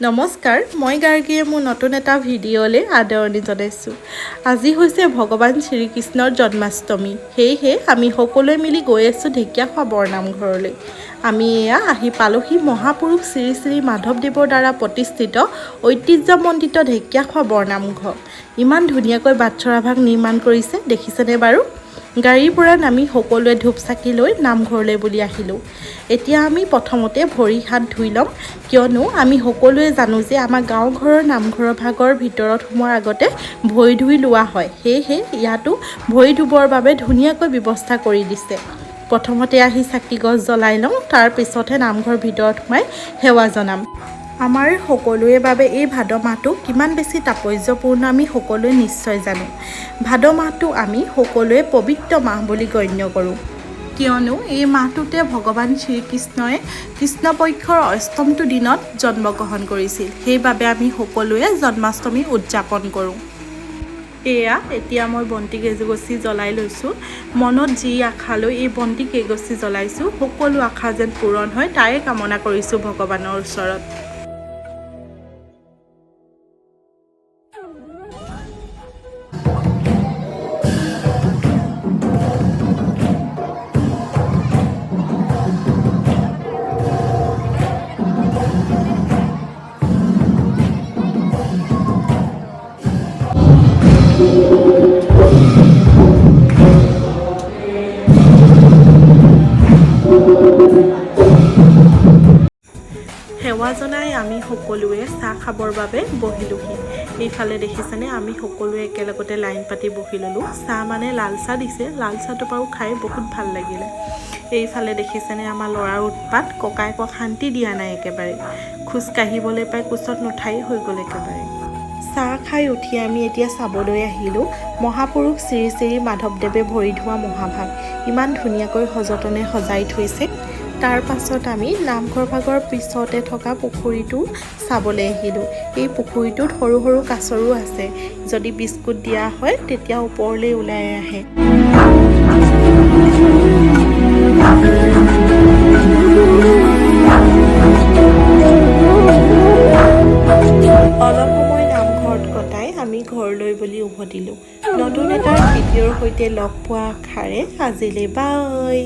নমস্কাৰ, মই গাৰ্গীয়ে মোৰ নতুন এটা ভিডিঅ'লৈ আদৰণি জনাইছোঁ। আজি হৈছে ভগৱান শ্ৰীকৃষ্ণৰ জন্মাষ্টমী। সেয়েহে আমি সকলোৱে মিলি গৈ আছোঁ ঢেকীয়াখোৱা বৰনামঘৰলৈ। আমি এয়া আহি পালোহি মহাপুৰুষ শ্ৰী শ্ৰী মাধৱদেৱৰ দ্বাৰা প্ৰতিষ্ঠিত ঐতিহ্যমণ্ডিত ঢেকীয়াখোৱা বৰনামঘৰ। ইমান ধুনীয়াকৈ বাটচৰাভাগ নিৰ্মাণ কৰিছে, দেখিছেনে বাৰু? গাড়ীৰ পৰা নামি সকলোৱে ধূপ চাকি লৈ নামঘৰলৈ বুলি আহিলোঁ। এতিয়া আমি প্ৰথমতে ভৰি হাত ধুই ল'ম, কিয়নো আমি সকলোৱে জানো যে আমাৰ গাঁও ঘৰৰ নামঘৰৰ ভাগৰ ভিতৰত সোমোৱাৰ আগতে ভৰি ধুই লোৱা হয়। সেয়েহে ইয়াতো ভৰি ধুবৰ বাবে ধুনীয়াকৈ ব্যৱস্থা কৰি দিছে। প্ৰথমতে আহি চাকি গছ জ্বলাই লওঁ, তাৰপিছতহে নামঘৰ ভিতৰত সোমাই সেৱা জনাম। আমাৰ সকলোৰে বাবে এই ভাদ মাহটো কিমান বেছি তাৎপৰ্যপূৰ্ণ আমি সকলোৱে নিশ্চয় জানো। ভাদ মাহটো আমি সকলোৱে পবিত্ৰ মাহ বুলি গণ্য কৰোঁ, কিয়নো এই মাহটোতে ভগৱান শ্ৰীকৃষ্ণই কৃষ্ণপক্ষৰ অষ্টমটো দিনত জন্মগ্ৰহণ কৰিছিল। সেইবাবে আমি সকলোৱে জন্মাষ্টমী উদযাপন কৰোঁ। এয়া এতিয়া মই বন্তি কেইগছি জ্বলাই লৈছোঁ। মনত যি আশা লৈ এই বন্তি কেইগছি জ্বলাইছোঁ, সকলো আশা যেন পূৰণ হয় তাৰে কামনা কৰিছোঁ ভগৱানৰ ওচৰত। সেৱা জনাই আমি সকলোৱে চাহ খাবৰ বাবে বহিলোহি। এইফালে দেখিছেনে, আমি সকলোৱে একেলগতে লাইন পাতি বহি ল'লোঁ। চাহ মানে লাল চাহ দিছে। লাল চাহটো বাৰু খাই বহুত ভাল লাগিলে। এইফালে দেখিছেনে আমাৰ ল'ৰাৰ উৎপাত, ককায়েকক শান্তি দিয়া নাই একেবাৰে। খোজ কাঢ়িবলৈ পাই কোচত নুঠাই হৈ গ'ল একেবাৰে। চাহ খাই উঠি আমি এতিয়া চাবলৈ আহিলোঁ মহাপুৰুষ শ্ৰী শ্ৰী মাধৱদেৱে ভৰি ধোৱা মহাভাগ। ইমান ধুনীয়াকৈ সযতনে সজাই থৈছে। তাৰ পাছত আমি নামঘৰ ভাগৰ পিছতে থকা পুখুৰীটো চাবলৈ আহিলোঁ। এই পুখুৰীটোত সৰু সৰু কাছৰো আছে। যদি বিস্কুট দিয়া হয়, তেতিয়া ওপৰলৈ ওলাই আহে। অলপ সময় নামঘৰত কটাই আমি ঘৰলৈ বুলি উভতিলোঁ। নতুন এটা ভিডিঅ'ৰ সৈতে লগ পোৱা আশাৰে আজিলৈ বাই।